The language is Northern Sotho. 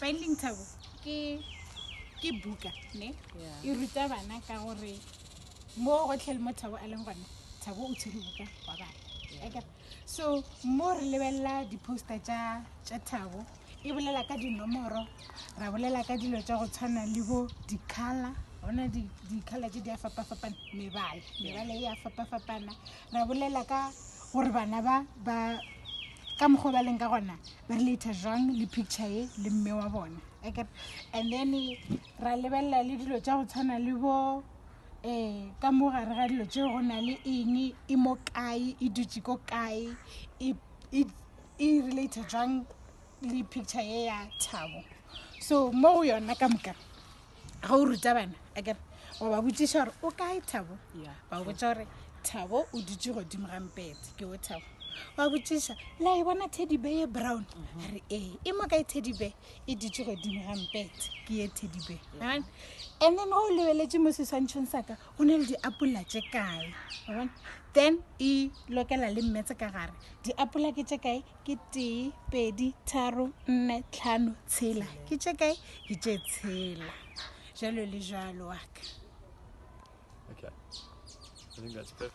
Finding Thabo ke ke buka ne e ruta bana ka gore mo gotlhe le mo Thabo a leng gona Thabo o tshwere buka wa bala. Akere? So mo re lebelela di-poster tša tša Thabo e bolela ka dinomoro ra bolela ka dilo tša go tshwana le bo di-color gona di-color tše di a fapafapana mebala mebala e a fapafapana ra bolela ka gore bana ba ba ka mokgwa ba leng ka gona ba relata jwang le picture ye le mme wa bona akere and then ra lebelela le dilo tša go tshwana le bo um ka mo gare ga dilo tšeo go na le eng e mo kae e dutše ko kae e, e, e relate jwang le picture ye ya thabo so mo go yona ka moka ga o ruta bana akere wa ba botšiša gore o kae thabo ba botša gore thabo o dutše godimo ga mpete ke o thabo wa botšiša la e bona teddy bear ye brown a re ee e mo kae teddy bear e dutše godimo ga mpete ke ye teddy bear and then o lebeletše mo seswantšhong sa ka go ne le diapola tše kae wa bona then e lokela le mmetse ka gare diapola ke tše kae ke tee pedi tharo nne tlhano tshela ke tše kae ke tše tshela jalo le jalo wa ka Okay. I think that's perfect.